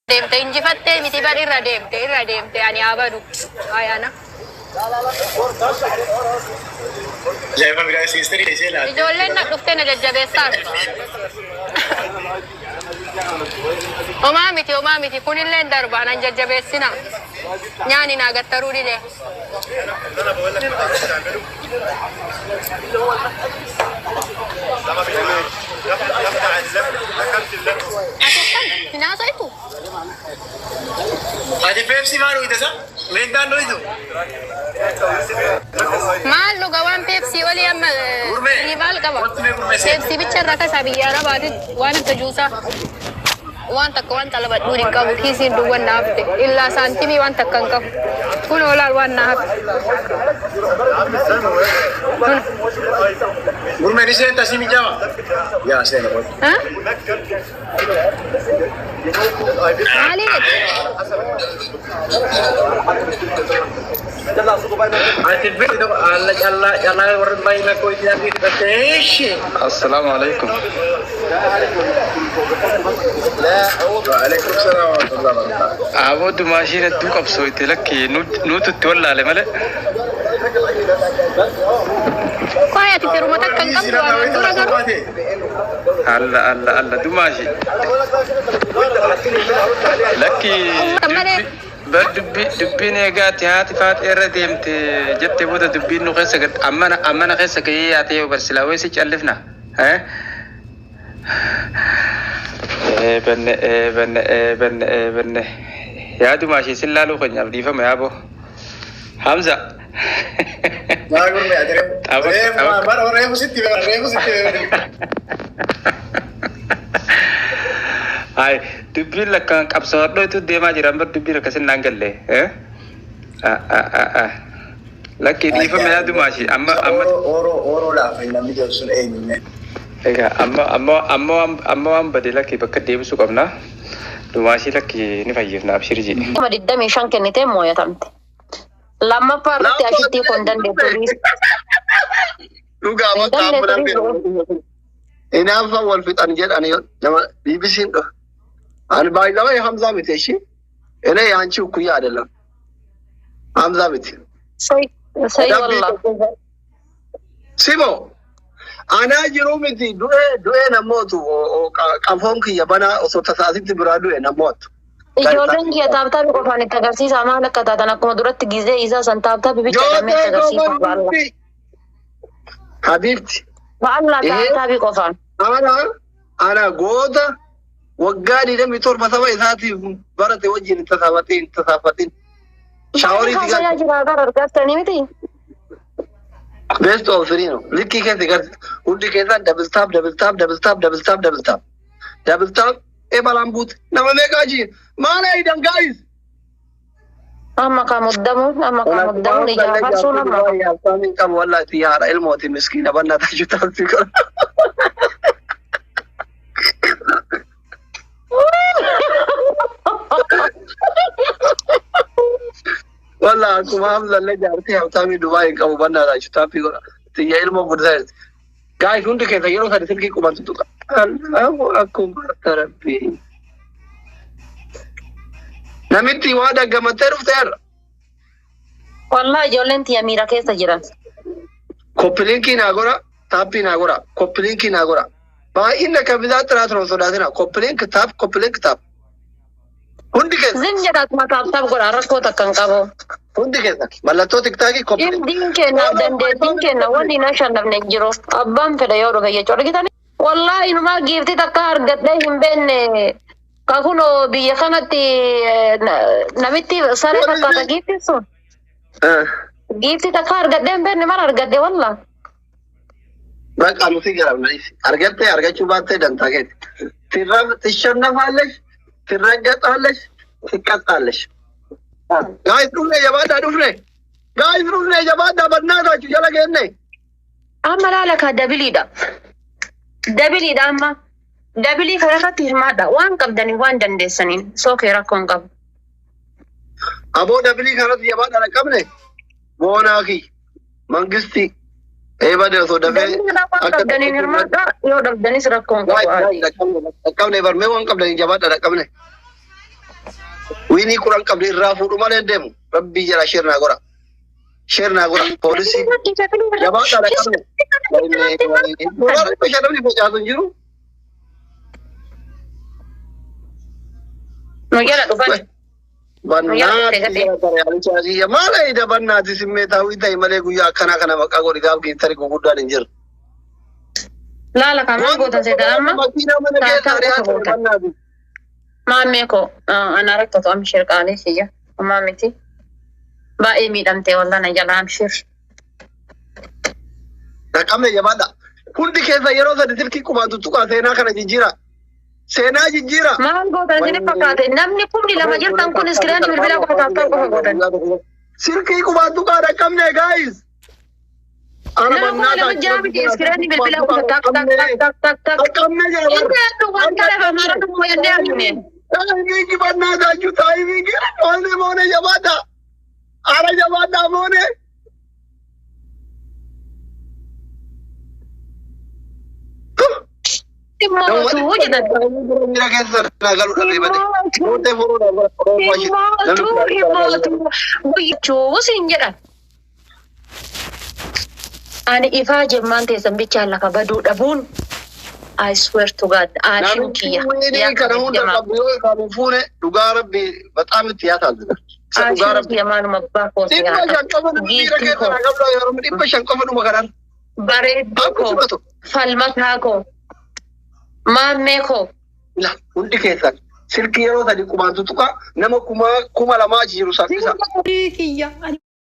Deemte injifattee miti bar, irra deemte, irra deemte. Ani haa badu ayana. Ajaa'iba biraa siisterii ishee laata. Ijoolleen na dhuftee na jajjabeessaa. Homaa miti, homaa miti, kunillee darbaa nan jajjabeessina. Nyaani naa gattaruu dide. Ati akkam hin haasa'tu? Ati Pepsi maal dhugde sa? Meentaan dhugdu? Maal dhuga waan Pepsi olii amma? Gurmee. Riivaal qaba. Wanti mee gurmee seena. Pepsi bicha irraa kasaa biyya Arabaati waan akka juusaa. Waan takka waan xalabadhuun hin qabu, kiisiin duwwan na hafte. Illaa saantimii waan takka hin qabu. Kun olaal waan na hafte. Kun. Gurmeen ni seenta si mijawa? Yaa seena qoy. Ha? Maali jette? Ati beektu tokko alla callaa callaa warra baay'ee lakkoo itti argite fudhattee eeshi. Assalaamu alaikum. Waalaikum salaam wa rahmatullahi wa barakatuh. Aboo dumaashiin hedduu qabsooyte, lakki nuutu itti wallaale malee. Qoy, ati firuma takka hin qabdu anaan dura garuu. Alla alla alla, dumaashi. Lakki Uummata malee. Bar dubbiin eegaati haati faaxee irra deemte jette booda dubbiin nu keessa gad ammana ammana keessa gahee yaatee yoo barsilaa weessi callifna. Eh? Eebanne eebanne eebanne eebanne. Yaa dumaashii, sin laaluu keenyaaf dhiifama yaaboo. Hamza. Maa gurmee ati reefu. Tapha Reefu tapha. bara reefu sitti beeka, reefu sitti beeka. Hai, dubbiin lakkaan qabsaa'odhootu deemaa jira bar, dubbiin akkasin naan galle. Eh? Ah, ah, ah, ah. Lakki dhiifama yaa dumaashi amma amma. Ooroo ooroo ooroo laafa namni jedhu sun eenyume? Egaa amma amma amma waan amma waan bade lakki bakka deebisuu qabna. Dumaashii lakki ni fayyifna, abshir ji. 25,000 kennitee mooyatamte. Lammaffaa irratti ashittii kun dandeettu dhiisi. Dhugaa Hin bakka dandeettu amma dhiisi. Hinaaffaan wal fixan jedhan nama BBC'n dha. Ani baay'ee Hamzaa miti ishee. እኔ የአንቺ እኩያ አይደለም። ሀምዛ miti. Say say wallah. Simo anaa jiru miti, du'ee du'ee namootu qafoon kiyya banaa osoo tasaasitti biraa du'e namootu. Ijoolleen kiyya tap tapii qofaan itti agarsiisa maal akka taatan, akkuma duratti gizee isaa san tap tapii bicha jedhamee itti agarsiisa baalla. Habiibti. Baalla, tap tapii qofaan. Ana goota waggaa 27 saba isaatiif barate wajjin hin tasaafatin, hin tasaafatin. Shaaworii Haasayaa jira gara argattanii miti. Best of three no. Likkii keessa garti. Hundi keessaan double tap, double tap, double tap, double tap, double tap. Double tap. E balaan buute. Nama meeqaa jii? Maal eeydan guys? Amma ka muddamuun, amma ka muddamuun ija farsuun amma. Yaabsaamiin qabu wallahi haadha ilmooti miskiina bannaa taaju taasisuu qaba. Wallah akkuma Hamzallee jaartii Habtaamii Dubaay hin qabu bannaa taaju taappii godha. Xiyya ilmoo guddaa jirti. Guys, hundi keessa yeroo sadi silkii qubantu tuqa. Allahu akbar rabbi. Namitti waa daggamattee dhufte har'a. Wallahi ijoolleen tiyya miira keessa jiran. Copy linkii naa godha, tapii naa godha, copy linkii naa godha. Baay'inni akka bitaa xiraatu hin sodaatina. Copy link tap, copy link tap. Hundi keessa. Zim jedhaatuma tap tap godha, rakkoo takka hin qabu. Hundi keessa. Mallattoo TikTokii copy link. Indiin kenna, dandeettiin kenna, wanni hin ashannafne hin jiru. Abbaan fedha yoo dhufe jechuudha. Argitanii? Wallahi inumaa giiftii takka argadhee hin beekne. Ka kunoo biyya kanatti namitti saree fakkaata giiftiin sun. Giiftii takka argadhee hin beekne mara argadhe wallah. Bakka nuti garamna. Argattee argachuu baattee dantaa keeti. ትሸነፋለሽ፣ ትረገጣለሽ፣ ትቀጣለሽ። Guys, dhufne, jabaadhaa, dhufne. Guys, dhufne, jabaadhaa, bannaatachu jala geenne. Amma laala ka doubleiidha. Doubleiidha amma. Doubleii kanarratti hirmaadha. Waan qabdaniin waan dandeessaniin sookee rakkoo hin qabu. Aboo, doubleii kanatti jabaadhaa, dhaqqabne. Boonaa kiyya. Mangisti. Eebade osoo dafee. Doubleiidha, waan qabdaniin hirmaadha. Yoo dhabdanis rakkoo hin qabu. Dhaqqabne barmee, waan qabdaniin jabaadhaa, dhaqqabne. Winii 10 qabdi irraa fuudhu malee hin deemu. Rabbii jala share naa godha. Share naa godha. Poolisii jabaadhaa dhaqqabne. Doolaarri 500 namni facaasu hin jiru. Nu jala dhufan. Bannaati maal ayida bannaati simmeetaawii ta'e malee guyyaa akkanaa kana maqaa godhi gaaf geettari guguddaan hin jiru. Laala kan maal gootan seetan amma? Makiinaa mana keessa ari'aa ture bannaati. Maammee koo ana rakkatu amshir qaalii kiyya. Ammaa miti. Baay'ee miidhamtee wallah na jala amshir. Dhaqqabne jabaadha. Hundi keessa yeroo sadi silkii qubaan tuttuqaa seenaa kana jijjiira. Seenaa jijjiira. Maal gootan isin fakkaate namni 2000 jirtan kun iskiriinii bilbila qofa taaftaa qofa gootan. Silkii qubaan tuqaa dhaqqabne guys. Nama 2000 jira miti iskiriinii bilbila qofa tak tak tak tak tak tak. Dhaqqabne jira. Inni addu wanta lafa maaratu mooyannee hafne. Timing bannaatachu timing moone moone jabaadha. Ara jabaadha moone. Mootuu jedhan. Miira keessa naa galu dhabee bade. Mootee furuu naa godha. Himmootuu himmootuu guyyachuu siin jedhan. Ani ifaa jemmaan teessan bichaan lafa baduu dhabuun I swear to God aashin kiyya. Winii kana hunda qabu yoo irraa hin fuune dhugaa rabbi baxaam itti yaataazina. Isa dhugaa Aashin rabbi. kiyya maaluma abbaa kooti 500 yaata. qofa miira Giiftii keessa koo naa qabdu yeroo 500 qofa dhuma kanaan. bareedduu Akka koo fudhatu. falmataa koo maammee koo Ila hundi keessan silkii yeroo sadi qubaan tuttuqaa nama 2000 jiru saffisa. Kiyya.